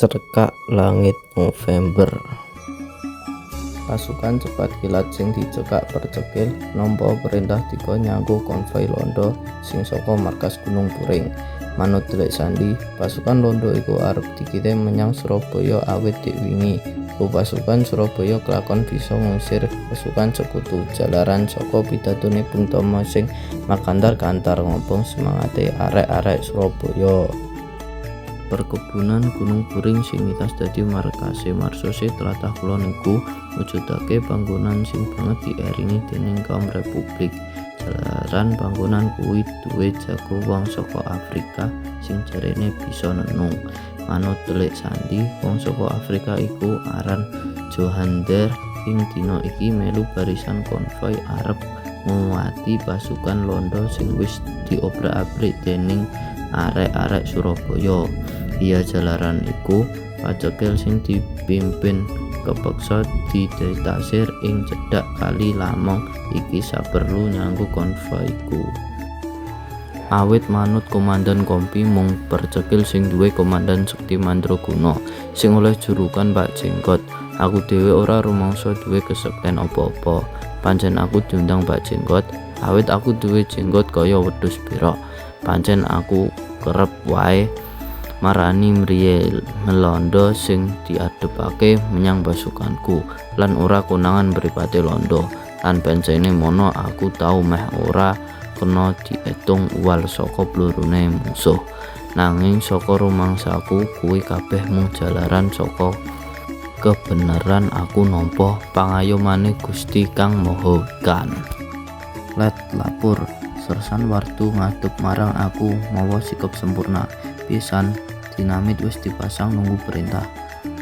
Cerkak Langit November. Pasukan cepat kilat sing dicekak Percekil nampa perintah dikon nyanggu konvoi Londo sing saka markas Gunung Puring. Manut Telik Sandi, pasukan Londo iku arep dikirim menyang Surabaya awit dik wingi iku pasukan Surabaya kelakon bisa ngusir pasukan Sekutu jalaran saka pidatone Bung Tomo sing makantar-kantar ngobong semangate arek-arek Surabaya. Perkebunan Gunung Puring sing mitas dadi markase Marsose tlatah kulon iku mujudake panggonan sing banget dieringi dening kaum republik. Jalaran panggonan kuwi duwe jago wong saka Afrika sing jarene bisa nenung. Manut Telik Sandi, wong saka Afrika iku aran Johander ing dina iki melu barisan konvoi arep nguwati pasukan Londo sing wis diobrak-abrik dening arek-arek Surabaya. Iya jalaran iku, pacekil sing dipimpin kepeksa didetasir ing cedhak kali Lamong iki saperlu nyanggu konvoi iku. Awit manut komandan kompi mung Percekil sing duwe komandan sekti mandraguna sing oleh julukan Pak Jenggot. Aku dhewe ora rumangsa duwe kesekten apa-apa. Pancen aku diundang Pak Jenggot, awit aku duwe jenggot kaya wedhus berok. Pancen aku kerep wae marani mriye Londo sing diadhepake menyang pasukanku lan ora konangan mripate Londo. Lan pancene mono aku tau meh ora kena dietung uwal saka plurune mungsuh. Nanging saka rumangsaku kuwi kabeh mung jalaran saka kebeneran aku nampa pangayomane Gusti Kang Maha Wikan. Let lapor Sersan Wardu ngadep marang aku mawa sikap sempurna. Piye San? Dinamit wis dipasang nunggu perintah.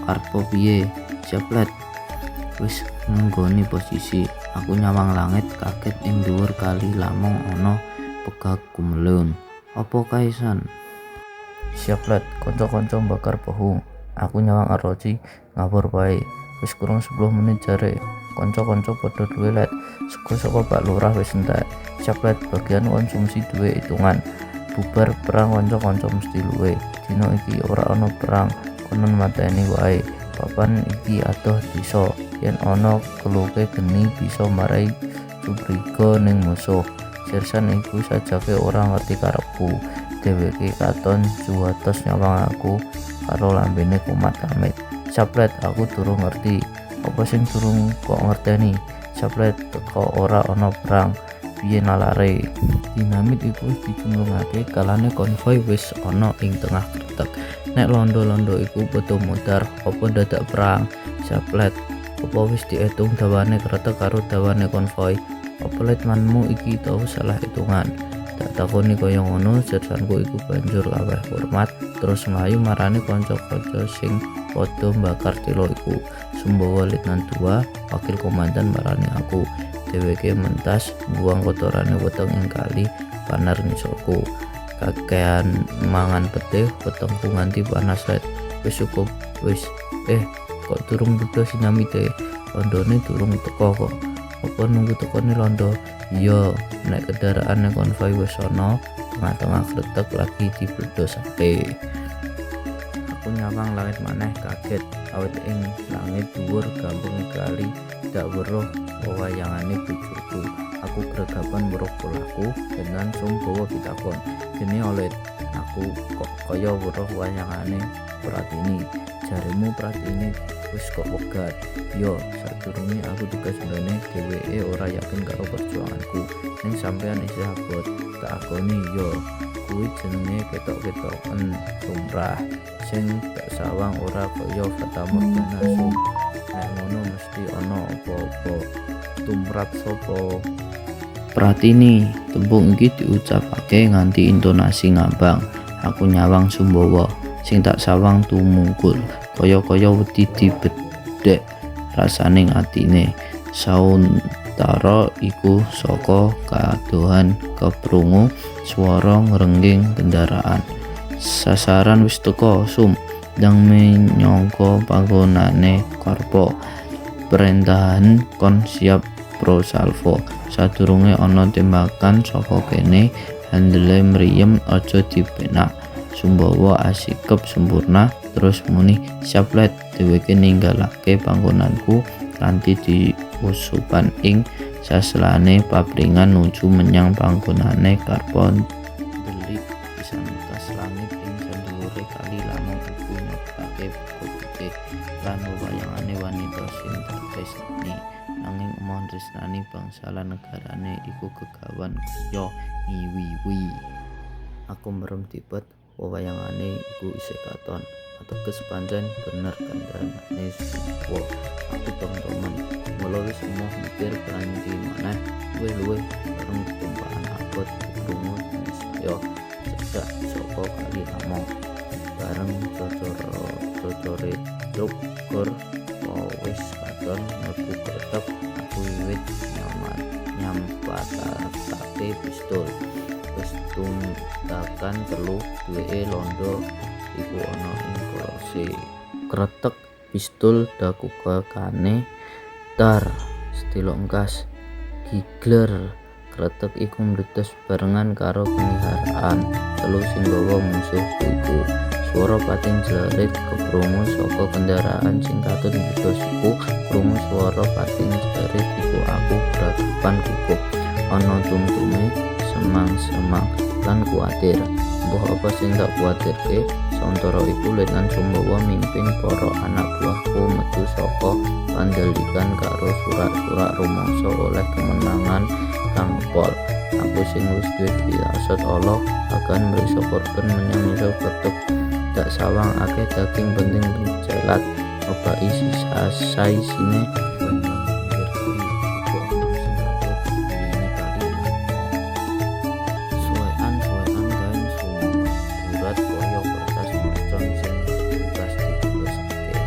Karpo piye? Siap let. Wis nggoni posisi. Aku nyawang langit kaget ing dhuwur kali Lamong ana pegag gumelun. Apa kae San? Siap let. Kanca-kanca mbakar pohung. Aku nyawang Aroci ngawur wae. Wis kurang 10 menit jare. Kanca-kanca padha duwe let. Sego saka Pak Lurah wis entek. Siap let, bagian konsumsi duwe hitungan. Bubar perang kanca-kanca mesti luwe. Dina iki ora ana perang, konon mateni wae. Papan iki adoh desa. Yen ana keluke geni bisa marai cubriga ning musuh. Sersan iku sajake ora ngerti karepku. Dheweke katon juwatos nyawang aku karo lambene komat-kamit. Siap let, aku durung ngerti. Apa sing durung kok ngerteni? Siap let, teko ora ana perang. Piye nalare? Dinamit iku wis dicemplungake kalane konvoi wis ana ing tengah kreteg. Nek londo-londo iku padha modar, apa dadak perang? Siap let, apa wis dietung dawane kreteg karo dawane konvoi? Apa letmanmu iki tau salah hitungan? Tak takoni kaya ngono, sersanku iku banjur aweh hormat terus mlayu marani kanca-kanca sing padha mbakar telo iku. Sumbawa Letnan 2, wakil komandan marani aku. Dheweke mentas mbuang kotorane weteng ing kali panar ngisorku. Kakean mangan pete, wetengku nganti panas let. Wis cukup, wis. Kok durung mbledos dinamite? Londone durung teko kok. Apa nunggu tekone londo? Iya, nek kendaraane konvoi wis ana, tengah-tengah kreteg lagi dibledosake. Aku nyawang langit maneh kaget awit ing langit dhuwur gampung kali dak weruh wewayangane bojoku. Aku gregapan weruh polahku tenan Sumbawa pitakon. Gene olet, aku kok kaya weruh wayangane Pratini. Jaremu Pratini wis kok wegat. Yo, sadurunge aku tugas mrene dheweke ora yakin karo perjuanganku. Ning sampeyan isih abot, tak akoni yo. Kuwi jenenge ketok-ketoken lumrah. Sing tak sawang ora kaya fatamorgana Sum. Nek ngono mesti ana apa-apa. Tumrap sapa? Pratini, tembung iki diucapake nganti intonasi ngambang. Aku nyawang Sumbawa, sing tak sawang tumungkul, kaya-kaya wedi dibedhek rasane atine. Sauntara iku saka kadohan keprungu swara ngrengging kendaraan. Sasaran wis teka, Sum. Ndang menyangka panggonane Karpo. Perentahan kon siap pro salvo. Sadurunge ana tembakan saka kene, handele mriyem aja dipenak. Sumbawa asikep sempurna. Terus muni, "Siap, Let." Dheweke ninggalake panggonanku kanthi diusupan ing saselane papringan nuju menyang panggonane Karpo ndelik pisan langit ing sandhuwure kali Lamong iku nyebabake buka putih lan wewayangane wanita sing tak tresnani. Nanging emoh tresnani bangsa lan negarane iku gegawan kaya ngiwiwi. Aku merem tipet, wewayangane iku isih katon. Ateges pancen bener kandhane Sumbawa. Aku tom-tomen, mula wis emoh mikir kanthi maneh luwih-luwih bareng tumpakan abot keprungu dening saya cedhak saka kali Lamong. Bareng cocore truk gor wis katon mlebu kreteg, aku wiwit nyampatake pistol. Wis tumbakan telu duweke londo iku ana ing polose. Kreteg pistul dakukakane tar sedelok engkas gigler. Kreteg iku mledos barengan karo keniharaan telu sing nggawa mungsuhku iku. Swara pating jlerit keprungu saka kendaraan sing katut mbledos iku. Krungu swara pating jlerit iku aku gragapan gugup. Ana tum-tume semang-semang lan kuwatir. Mbuh apa sing tak kuwatirke? Sauntara iku Letnan Sumbawa mimpin para anak buahku metu saka pandelikan karo surak-surak rumangsa oleh kemenangan kang pol. Aku sing wis duwe firasat ala akan mriksa korban menyang ngisor kreteg. Dak sawang akeh daging penting pencelat ngebaki saisine pinggir kali iku ana sing katut ngilingi kali Lamong. Suwekan-suwekan kain sumburat kaya kertas mercon sing bekas diblosake.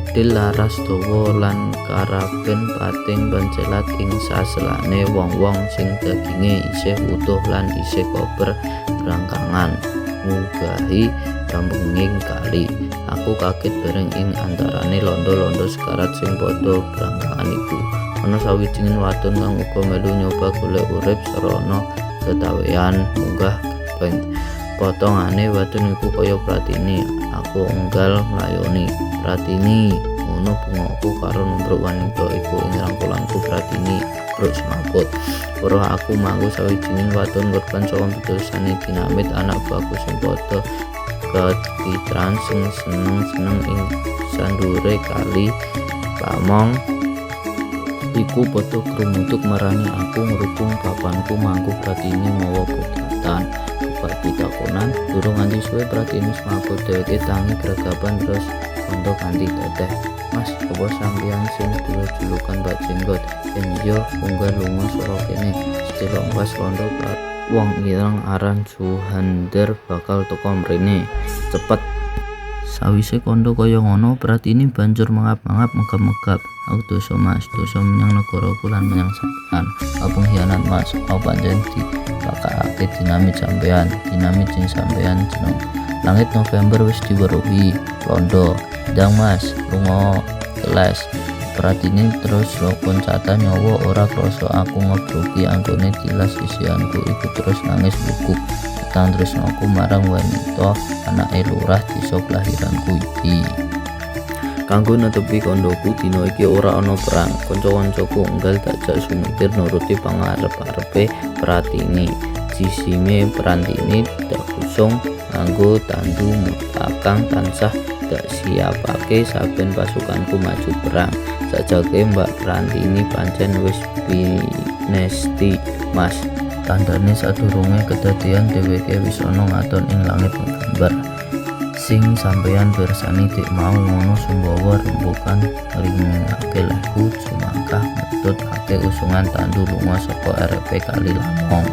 Bedhil laras dawa lan karaben pating pencelat ing saselane wong-wong sing daginge isih utuh lan isih kober brangkangan ngunggahi rambenging kali. Aku kaget bareng ing antarane londo-londo sekarat sing padha brangkangan iku ana sawijining wadon kang uga melu nyoba golek urip sarana ketawean munggah gepeng. Potongane wadon iku kaya Pratini. Aku enggal nglayoni. Pratini, ngono bengokku karo numbruk wanita iku ing rangkulanku. Pratini bruk semaput. Weruh aku mangku sawijining wadon korban saka bledosane dinamit anak buahku sing padha kecitran sing seneng-seneng ing sandhuwure kali Lamong iku padha grumutuk marani aku ngrubung papanku mangku Pratini mawa bodratan. Bab pitakonan durung nganti suwe Pratini semaput. Dheweke tangi gragapan terus kandha kanthi teteh, "Mas, apa sampeyan sing duwe julukan Mbak Jenggot? Yen iya, munggah lunga saka kene." Sedelok engkas londo wong ireng aran Suhander bakal teka mrene. Cepet. Sawise kandha kaya ngono, Pratini banjur mangap-mangap megap-megap. "Aku dosa, Mas, dosa menyang negaraku lan menyang sampeyan. Aku pengkhianat, Mas. Aku pancen dipakakake dinamit sampeyan, dinamit sing sampeyan jeneng. Langit November wis diweruhi londo. Ndang, Mas, lunga keles." Pratini terus loncatan nyawa ora krasa aku ngebruki anggone tilas sisihanku iku terus nangis luguk. Petang tresnaku marang wanita anake lurah desa kelahiranku iki. Kanggo netepi kandhaku dina iki ora ana perang. Kanca-kancaku enggal takjak sumikir nuruti pangarep-arepe Pratini. Jisime Prantini dak usung nganggo tandu kang tansah dak siapake saben pasukanku maju perang. Sajake Mbak Prantini pancen wis pinesti, Mas. Tandane sadurunge kedadean dheweke wis ana ngaton ing langit November. Sing sampeyan pirsani dik mau, ngono Sumbawa rembukan ngringake lehku jumangkah ngetutake usungan tandu lunga saka erepe kali Lamong.